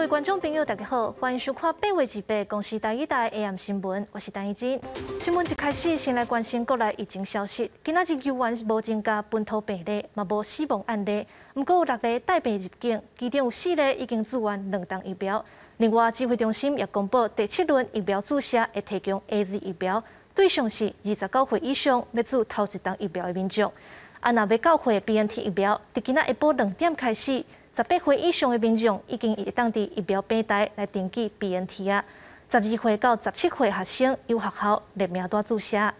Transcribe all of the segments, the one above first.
觀眾朋友，大家好，歡迎收看8月28公視台語台 AM 新聞，我是陳怡真。新聞一開始，先來關心國內疫情消息。今仔日猶原無增加本土病例，嘛無死亡案例。毋過有六个帶病入境，其中有四个已經注完兩劑疫苗。另外，指揮中心也公布第七輪疫苗注射會提供 AZ 疫苗，對象是29歲以上欲注頭一劑疫苗的民眾。啊，若欲到貨 BNT 疫苗，佇今仔下晡2點開始，18歲以上的民眾已經會當佇疫苗平台來登記 BNT 啊。12歲到17歲學生由學校列名單注射。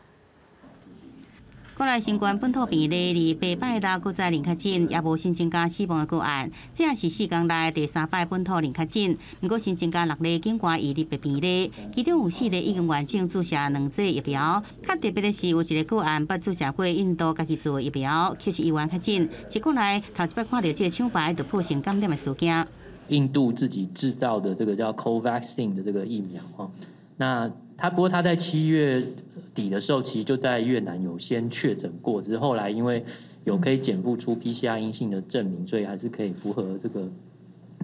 國內新冠本土病例佇八拜六閣再零確診，也無新增加死亡的個案。這也是4工內第三擺本土零確診。毋過新增加六例境外移入的病例，其中有四例已經完整注射兩劑疫苗。較特別的是，有一個個案捌注射過印度家己做的疫苗，卻是猶原確診，是國內頭一擺看著這個廠牌突破性感染的事件。印度自己製造的這個叫 Covaxin 的這個疫苗，哈，那他不過他在7月底的時候，其實就在越南有先確診過，只是後來因為有可以檢附出 PCR 陰性的證明，所以還是可以符合這個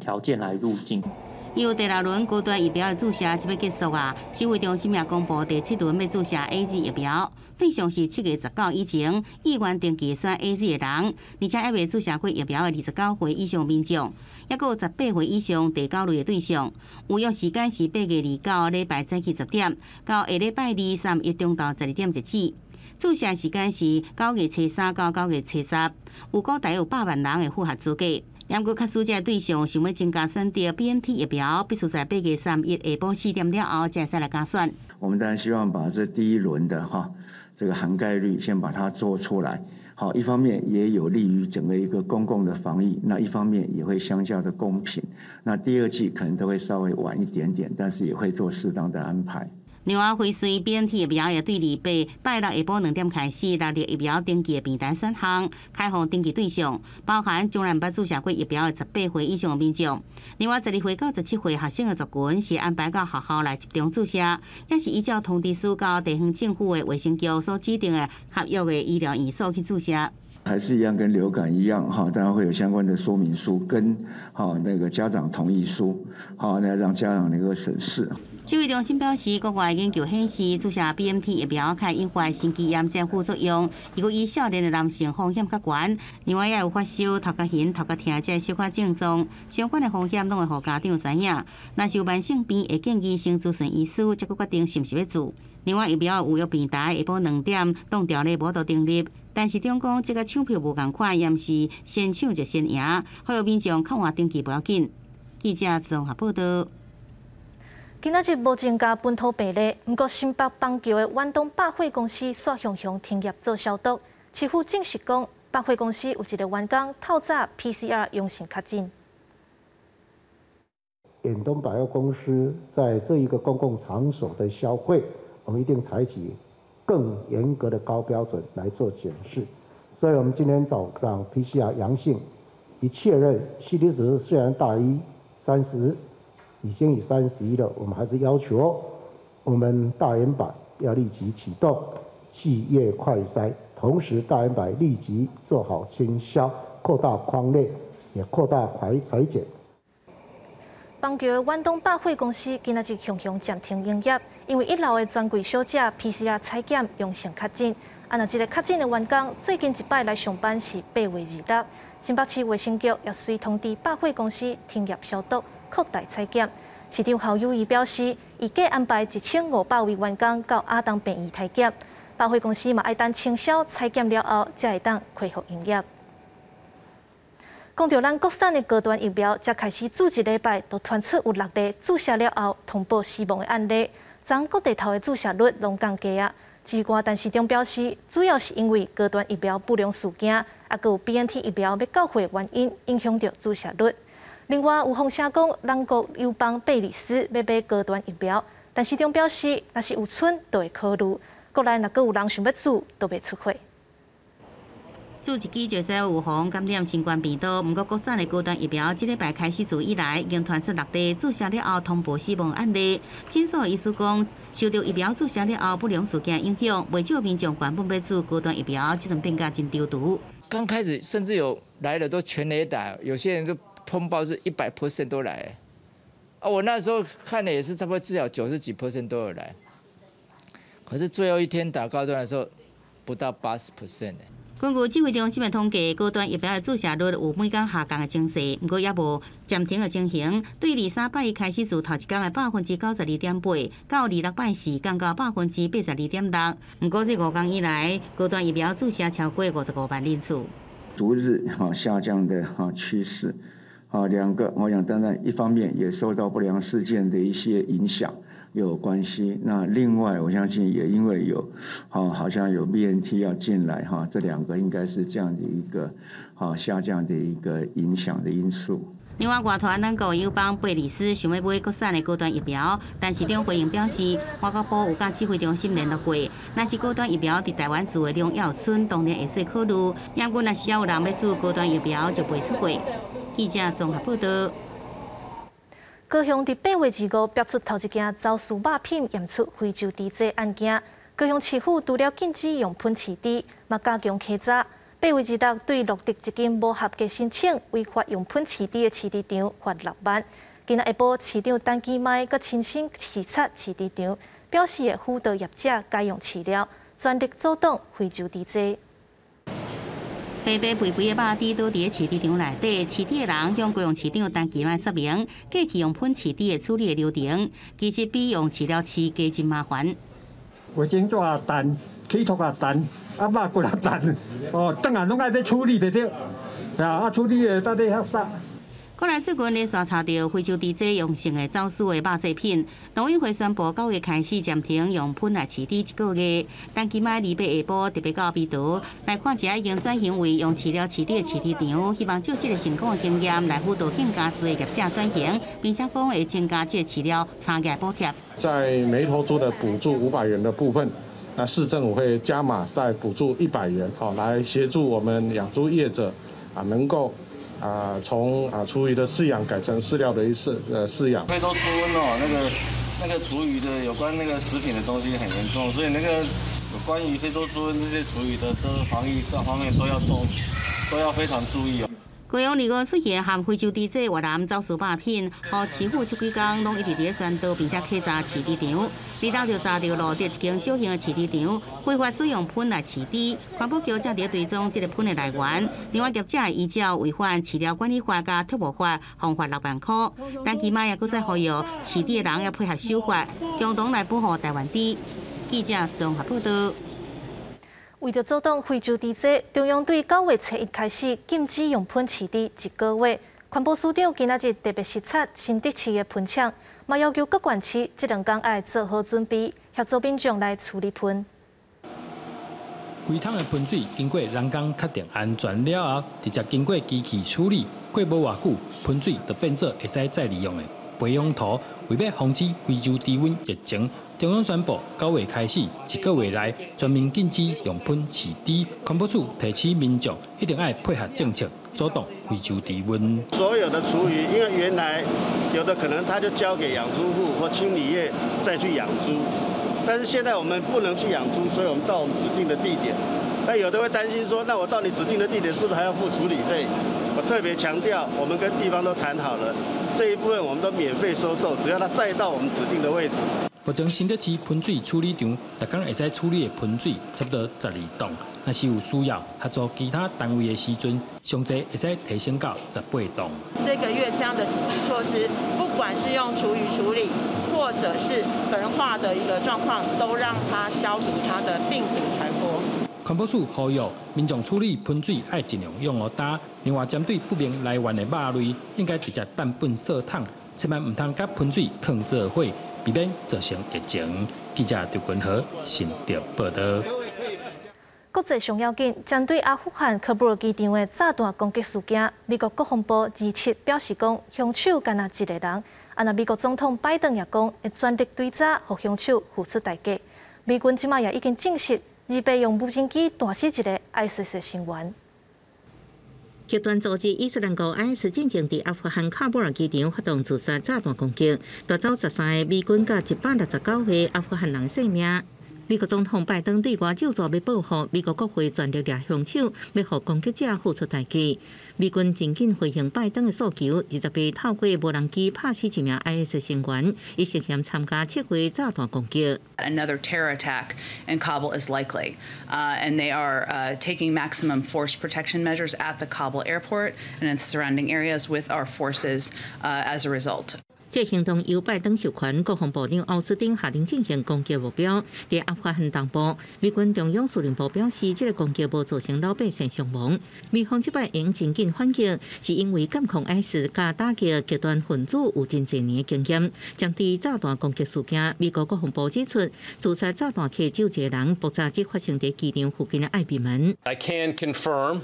條件來入境。由第六輪高端疫苗的注射這欲結束啊，指揮中心也公布第七輪欲注射 AZ 疫苗，對象是7月19以前意願登記選 AZ 的人，而且猶未注射過疫苗的29歲以上民眾，抑閣有18歲以上第九類的對象。預約時間是8月29禮拜早起10點，到下禮拜二31中晝12點截止。注射時間是9月初3到9月初10，預估大約有100萬人會符合資格。毋過，確實這對象想欲增加選擇 BNT 疫苗，必須在8月31下晡4點了後，才會使來加選。我們當然希望把這第一輪的哈，這個涵蓋率先把它做出來。好，一方面也有利於整個一個公共的防疫，那一方面也會相較的公平。那第二劑可能都會稍微晚一點點，但是也會做適當的安排。另外，輝瑞 BNT 疫苗也對禮拜六下晡2點開始納入疫苗登記的病單選項，開放登記對象，包含從來毋捌注射過疫苗的十八歲以上的民眾。另外，12歲到17歲學生的族群是安排到學校來集中注射，也是依照通知書到地方政府的衛生局所指定的合約的醫療院所去注射。還是一樣跟流感一樣，哈，當然會有相關的說明書跟哈那個家長同意書，好，那讓家長能夠審視。指揮中心表示，國外研究顯示，注射 BNT 疫苗可引發心肌炎這副作用，如果以少年的男性風險較懸，另外也有發燒、頭殼眩、頭殼疼這小可症狀，相關的風險攏會予家長知影。若是有慢性病，會建議先諮詢醫師，才閣決定是毋是欲注。另外，疫苗預約平台下晡2點當條例無法度登入，但市長講這個搶票無仝款，也毋是先搶就先贏，呼籲民眾較晚登記無要緊。記者綜合報道。今仔日無增加本土病例，毋過新北板橋的遠東百貨公司煞雄雄停業做消毒。市府證實講，百貨公司有一個員工透早 PCR 陽性確診。遠東百貨公司在這一個公共場所的消費，我們一定採取更嚴格的高標準來做檢視。所以，我們今天早上 PCR 陽性，一確認 CT 值雖然大於30。已經以31了，我們還是要求我們大遠百要立即啟動企業快篩，同時大遠百立即做好清消，擴大匡列，也擴大排採檢。板橋的遠東百貨公司今仔日雄雄暫停營業，因為一樓的專櫃小姐 PCR 採檢陽性確診。啊，若這个確診的員工最近一擺來上班是8月26，新北市衛生局也隨通知百貨公司停業消毒，擴大採檢。市長侯友宜表示，預計安排1500位員工到亞東病院採檢。百貨公司嘛愛等清消採檢了後，才會當恢復營業。講著咱國產的高端疫苗，才開始注一禮拜，就傳出有六例注射了後通報死亡的案例，昨各地頭的注射率攏降低啊。指揮官陳時中表示，主要是因為高端疫苗不良事件，啊，閣有 BNT 疫苗欲到貨的原因，影響著注射率。另外有風聲講，咱國友邦貝里斯欲買高端疫苗，陳時中表示，若是有賰，就會考慮。國內若閣有人想欲注，都袂出貨。注一劑就會使預防感染新冠病毒，毋過國產的高端疫苗這禮拜開始注以來，已經傳出六例注射了後通報死亡案例。診所醫師講，受著疫苗注射了後不良事件影響，袂少民眾原本欲注高端疫苗，這陣變甲真躊躇。剛開始甚至有來了都全壘打，有些人都通報是100% 都來，啊，我那時候看的也是差不多至少90幾% 都有來，可是最後一天打高端的時候，不到80%。根據指揮中心的統計，高端疫苗的注射率有每工下降的情勢，毋過猶無暫停的情形。對23擺開始自頭一工的92.8%，到26拜四降到82.6%。毋過這5工以來，高端疫苗注射超過55萬人次。逐日下降的趨勢，兩個，我想當然一方面也受到不良事件的一些影響有關係，那另外我相信也因為有，好像有 BNT 要進來哈，這兩個應該是這樣的一個，下降的一個影響的因素。另外，外團兩國友邦貝里斯想欲買國產的高端疫苗，但市長回應表示，外交部有佮指揮中心聯絡過，若是高端疫苗佇台灣自的中藥村，當然會使考慮。毋過若是猶有人欲注高端疫苗，就袂出貨。記者綜合報道。高雄佇8月25爆出頭一件走私肉品驗出非洲豬瘟案件。高雄市府除了禁止用噴飼豬，嘛加強稽查。8月26對錄得一間無合格申請違法用噴飼豬的飼豬場罰6萬。今仔下晡市長陳其邁閣親身視察飼豬場，表示會輔導業者改用飼料，全力阻擋非洲豬瘟。白白肥肥的肉豬倒佇咧飼豬場內底，飼豬的人向高雄市長陳其邁說明，過去用噴飼豬的處理的流程，其實比用飼料飼加真麻煩。衛生紙也重，起托也重，啊肉骨也重，哦，轉來攏愛欲處理就對，啊處理的到底遐殺。過來最近連續查著非洲豬瘟陽性的走私的肉製品，農委會宣布9月開始暫停用噴來飼豬一個月。陳其邁28下晡特別到美桃來看一下已經轉型為用飼料飼豬的飼豬場，希望借這個成功的經驗來輔導更加濟業者轉型，並且講會增加這個飼料差價補貼。在每頭豬的補助500元的部分，那市政府會加碼再補助100元，好來協助我們養豬業者啊能夠。啊，從啊廚餘的飼養改成飼料的一飼養。非洲豬瘟哦，那個廚餘的有關那個食品的東西很嚴重，所以那個有關於非洲豬瘟這些廚餘的都防疫各方面都要重，都要非常注意哦。高雄25出現含非洲豬瘟越南走私肉品，予市府這幾工攏一直佇咧宣導，並且稽查飼豬場。二六就查著錄得一間小型的飼豬場，非法使用噴來飼豬，環保局正佇咧追蹤這個噴的來源。另外業者會依照違反飼料管理法佮特務法，罰款6萬箍。陳其邁也閣再呼籲飼豬的人要配合守法，共同來保護台灣豬。記者綜合報道。為著阻擋非洲豬瘟，中央對9月初一開始禁止用噴飼豬一個月。環保署長今仔日特別視察新竹市的噴廠，嘛要求各縣市這兩工愛做好準備，協助民眾來處理噴。規桶的噴水經過人工確定安全了後，直接經過機器處理，過無偌久，噴水就變做會使再利用的培養土。為欲防止非洲豬瘟疫情，中央宣布9月開始一個月內全面禁止用噴飼豬。環保署提醒民眾一定愛配合政策，阻擋非洲豬瘟。所有的廚餘，因為原來有的可能他就交給養豬戶或清理業再去養豬，但是現在我們不能去養豬，所以我們到我們指定的地點。但有的會擔心說，那我到你指定的地點是不是還要付處理費？我特別強調，我們跟地方都談好了，這一部分我們都免費收受，只要他載到我們指定的位置。目前新竹市噴水處理場，逐工會使處理的噴水差不多12噸。若是有需要合作其他單位的時陣，上濟會使提升到18噸。這個月這樣的緊急措施，不管是用廚餘處理，或者是焚化的一個狀況，都讓它消除它的病毒傳播。環保署呼籲民眾處理噴水愛盡量用烏焦。另外，針對不明來源的肉類，應該直接擲糞掃桶，千萬毋通佮噴水囥做伙，避免造成疫情。記者劉君和新竹報道。國際上要緊，針對阿富汗喀布爾機場的炸彈攻擊事件，美國國防部27表示講，兇手干焦一個人。啊，若美國總統拜登也講，會全力追查，予兇手付出代價。美軍這馬也已經證實，28用無人機彈死一个 ISIS 成員。極端組織伊斯蘭國 IS 進前佇阿富汗喀布爾機場發動自殺炸彈攻擊，奪走13个美軍佮169個阿富汗人性命。美國總統拜登對外咒詛欲報復，美國國會全力掠兇手，欲予攻擊者付出代價。美軍真緊回應拜登的訴求，28透過無人機拍死一名 IS 成員，伊涉嫌參加策劃炸彈攻擊。 Another terror attack in Kabul is likely, and they are taking maximum force protection measures at the Kabul airport and in the surrounding areas with our forces as a result. 這行動由拜登授權，國防部長奧斯汀下令進行攻擊目標。佇阿富汗東部，美軍中央司令部表示，這个攻擊無造成老百姓傷亡。美方這擺用真緊反擊，是因為監控 IS 佮打擊極端分子有真濟年的經驗。針對炸彈攻擊事件，美國國防部指出，自殺炸彈客只有一个人，爆炸只發生佇機場附近的愛彼門。 I can confirm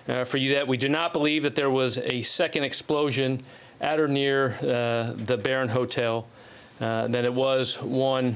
for you that we do not believe that there was a second explosion at or near the Baron Hotel, that it was one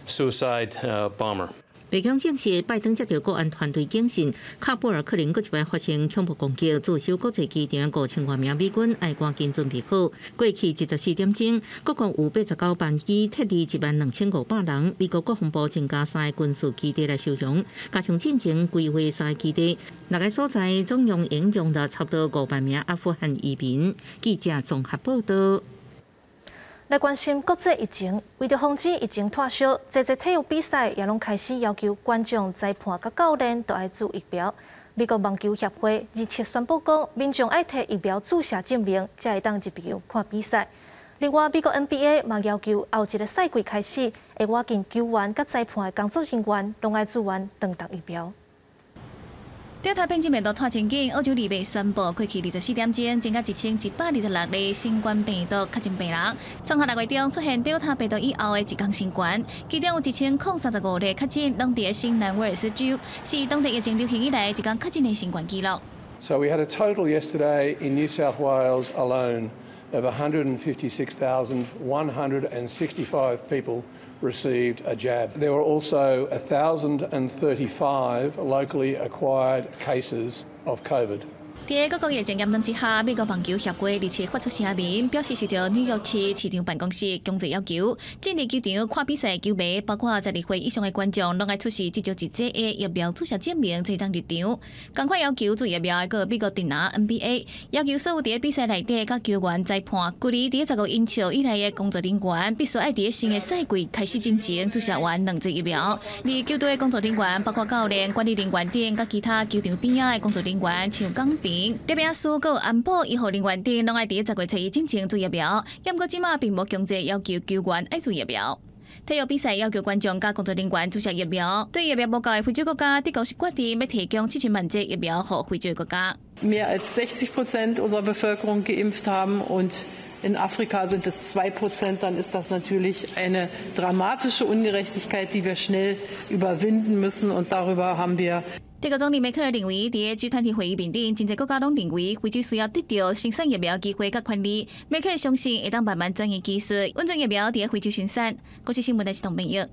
suicide bomber. 白宮證實，拜登接到國安團隊警訊，喀布爾可能閣一擺發生恐怖攻擊，駐守國際機場5000外名美軍愛趕緊準備好。過去24點鐘，各國有89班機撤離1萬2500人。美國國防部增加三个軍事基地來收容，加上進前規劃三个基地，六个所在總共應容納差不多5萬名阿富汗移民。記者綜合報道。來關心國際疫情，為著防止疫情拖燒，濟濟體育比賽也攏開始要求觀眾、裁判佮教練都愛注疫苗。美國網球協會27宣布講，民眾愛提疫苗注射證明，才會當入場看比賽。另外，美國 NBA 嘛要求後一个賽季開始，會要緊球員佮裁判的工作人員攏愛注完兩劑疫苗。德爾塔變種病毒拖真緊，澳洲禮拜宣布，過去24點鐘增加1126例新冠病毒確診病人。綜合6月中出現德爾塔病毒以後的一工新懸，其中有1035例確診，攏佇新南威爾斯州，是當地疫情流行以來一工確診的新懸紀錄。 So we had a total yesterday in New South Wales alone of 156,165 people received a jab. There were also 1,035 locally acquired cases of COVID. 佇各國疫情嚴重之下，美國網球協會二七發出聲明，表示受著紐約市市長辦公室強制要求，進入球場看比賽球迷，包括12歲以上的觀眾，攏愛出示至少一劑的疫苗注射證明，才當入場。仝款要求注疫苗的，閣有美國職籃 NBA，要求所有佇比賽內底佮球員、裁判，距離佇15英尺以內的工作人員，必須愛佇新的賽季開始進前注射完兩劑疫苗。而球隊的工作人員，包括教練、管理人員等，佮其他球場邊仔的工作人員，像崗兵、攝影師、閣有安保醫護人員等，攏愛佇10月初一進前注疫苗。毋過這馬並無強制要求球員愛注疫苗。體育比賽要求觀眾佮工作人員注射疫苗。對疫苗無夠的非洲國家，德國是決定欲提供70萬劑疫苗予非洲國家。 Mehr als 60% unserer Bevölkerung geimpft haben und in Afrika sind es 2%, dann ist das natürlich eine dramatische Ungerechtigkeit, die wir schnell überwinden müssen. Und darüber haben wir 德國總理梅克爾認為，佇 G20 會議面頂，真濟國家攏認為非洲需要得著生產疫苗機會佮權利。梅克爾相信會當慢慢轉移技術，穩準疫苗佇非洲生產。國視新聞台是董編譯。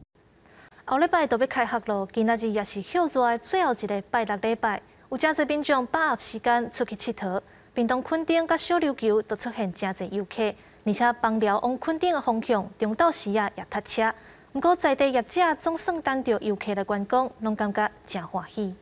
後禮拜就欲開學囉，今仔日也是歇熱的最後一个拜六禮拜，有誠濟民眾把握時間出去𨑨迌。屏東墾丁佮小琉球都出現誠濟遊客，而且枋寮往墾丁的方向，中晝時仔也塞車。毋過在地業者總算等著遊客來觀光，攏感覺誠歡喜。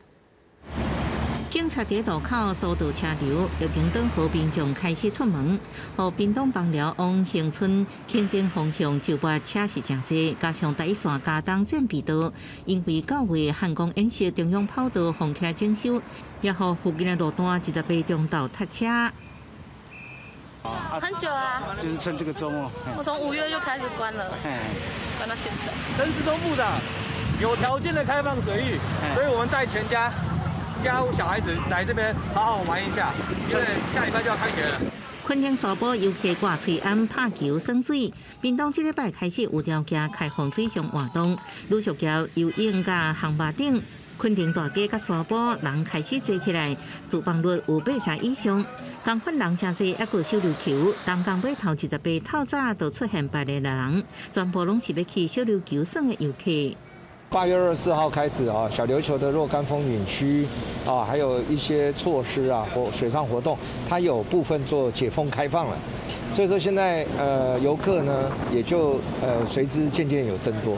警察佇路口疏導車流，疫情轉好，民眾開始出門。予屏東枋寮往恆春墾丁方向就泊車是誠濟，加上台一線佳冬戰備道，因為9月漢光演習中央跑道封起來整修，也予附近的路段28中晝塞車。很久啊，就是趁這個週末。我從5月就開始關了，關到現在。陳時中部長有條件的開放水域，所以我們帶全家加小孩子來這邊好好玩一下，因為下禮拜就要開學了。墾丁沙埔遊客掛喙罨、拍球、耍水。屏東這禮拜開始有條件開放水上活動，呂淑橋游泳佮航馬等。墾丁大街佮沙埔人開始濟起來，住房率有8成以上。仝款人誠濟，猶閣小琉球，東港碼頭28透早就出現排隊的人，全部攏是欲去小琉球耍的遊客。8月24號開始啊，小琉球的若干風景區啊，還有一些措施啊，或水上活動，它有部分做解封開放了，所以說現在遊客呢也就隨之漸漸有增多。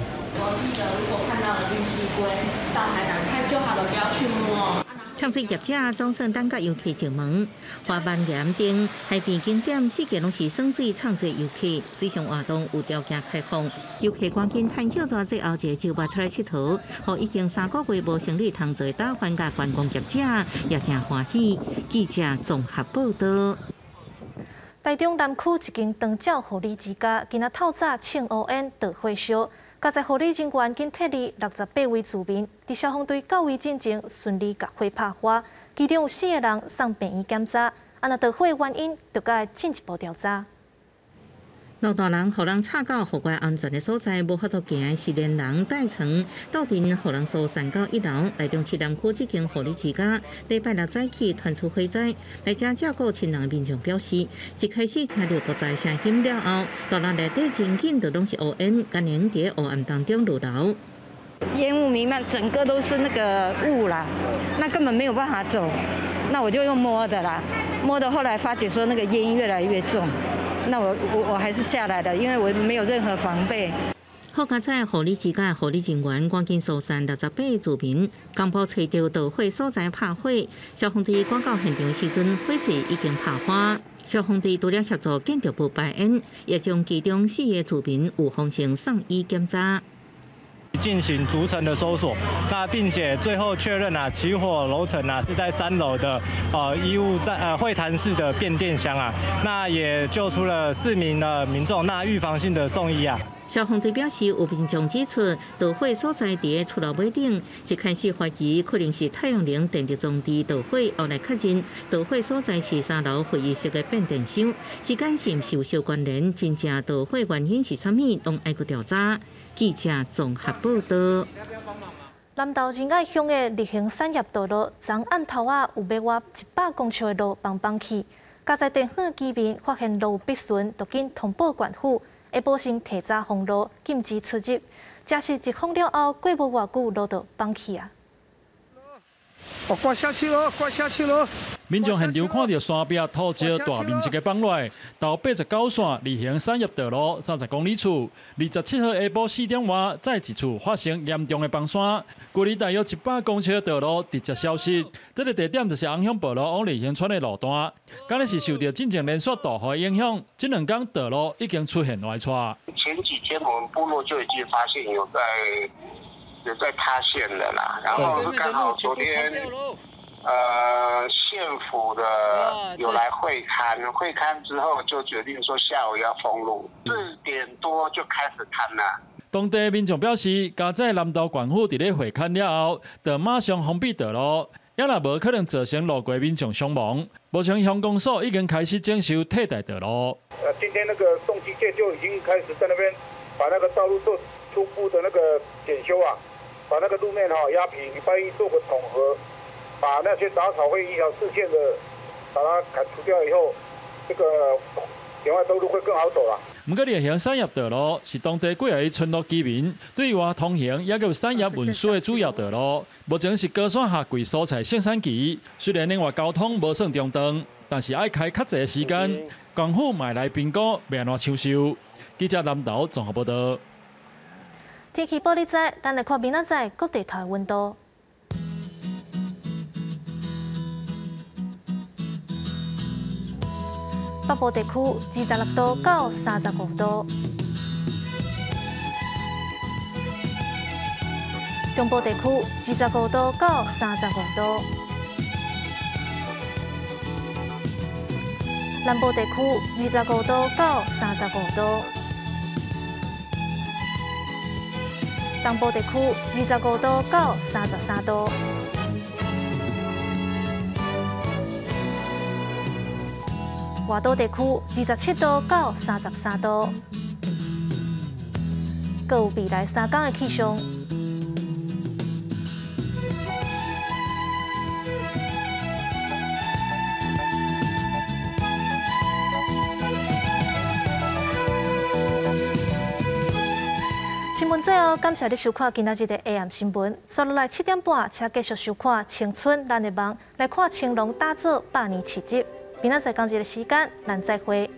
記得如果看到了綠蠵龜上海膽，看就好了，不要去摸。唱水業者總算等甲遊客上門，花斑岩頂海邊景點四界攏是耍水唱水遊客，水上活動有條件開放，遊客趕緊趁歇熱最後一個周末出來𨑨迌，予已經3個月無生理通做打番佮觀光業者也誠歡喜。記者綜合報道。台中南區一間長照護理之家，今仔透早衝烏煙著火燒，加在護理人員緊撤離68位住民，佇消防隊到位進前順利共火拍花，其中有4個人送病院檢查，啊，若著火的原因，就該進一步調查。老大人予人插到戶外安全的所在，無法度行，是連人帶床鬥陣予人疏散到1樓。台中市南區這間護理之家，禮拜六早起傳出火災，來遮照顧親人的民眾表示，一開始聽著爆炸聲響了後，大樓內底真緊就攏是烏煙，敢能佇烏暗當中落樓。煙霧彌漫，整個都是那個霧啦，那根本沒有辦法走，那我就用摸的啦，摸的後來發覺說那個煙越來越重。那我還是下來了，因為我沒有任何防備。好佳哉，護理之家護理人員趕緊疏散68個住民，公布揣著導火所在拍火。消防隊趕到現場時陣，火勢已經拍花。消防隊除了協助建築部排煙，也將其中4個住民有風險送醫檢查。進行逐層的搜索，那並且最後確認啊，起火樓層啊是在3樓的醫務站會談室的變電箱啊，那也救出了4名的民眾，那預防性的送醫啊。消防隊表示，有民眾指出，導火所在佇厝樓尾頂，一開始懷疑可能是太陽能電力裝置導火，後來確認導火所在是3樓會議室的變電箱，之間是毋是有相關聯？真正導火原因是啥物，攏愛閣調查。記者綜合報道。南投仁愛鄉的日行產業道路，昨暗頭仔有欲倚100公尺的路崩崩去，加在地方居民發現路有必損，就緊通報縣府。下晡先提早封路，禁止出入。這是一封了後，過無偌久，路就崩去啊！哦，刮下去咯，刮下去咯！民眾現場看到山壁土石大面積的崩落來，到89線日行產業道路30公里處，27號下晡4點外，再一處發生嚴重的崩山，距離大約100公尺的道路直接消失。這個地點就是紅鄉部落往日行村的路段，敢若是受到進前連續大雨的影響，這兩天道路已經出現歪錯。前幾天我們部落就已經發現有在塌陷了啦，然後剛好昨天。縣府的有來會勘，會勘之後就決定說下午要封路，4點多就開始勘了。當地民眾表示，加在南投縣府佇咧會勘了後，就馬上封閉道路，也若無可能造成路過民眾傷亡。目前鄉公所已經開始整修替代道路。今天那個重機械就已經開始在那邊把那個道路做初步的那個檢修啊，把那個路面哈壓平，禮拜一做個統合。把那些雜草會影響視線的，把它砍除掉以後，這個另外道路會更好走啦。毋過，日行產業道路是當地幾个村落居民對外通行，也閣有產業運輸的主要道路。目前是高山夏季蔬菜盛產期，雖然另外交通無算中斷，但是愛開較濟時間，政府嘛來評估欲按怎搶修。記者南投綜合報道。天氣報你知，咱來看明仔載各地頭的溫度。北部地區26度到35度，中部地區25度到35度，南部地區25度到35度，東部地區25度到33度。外島地區27度到33度，閣有未來3天的氣象。新聞最後，感謝你收看今仔日的 AM 新聞。接落來7點半，請繼續收看《青春咱的夢》，來看青龍打造百年奇蹟。明仔載同一个时间，咱再会。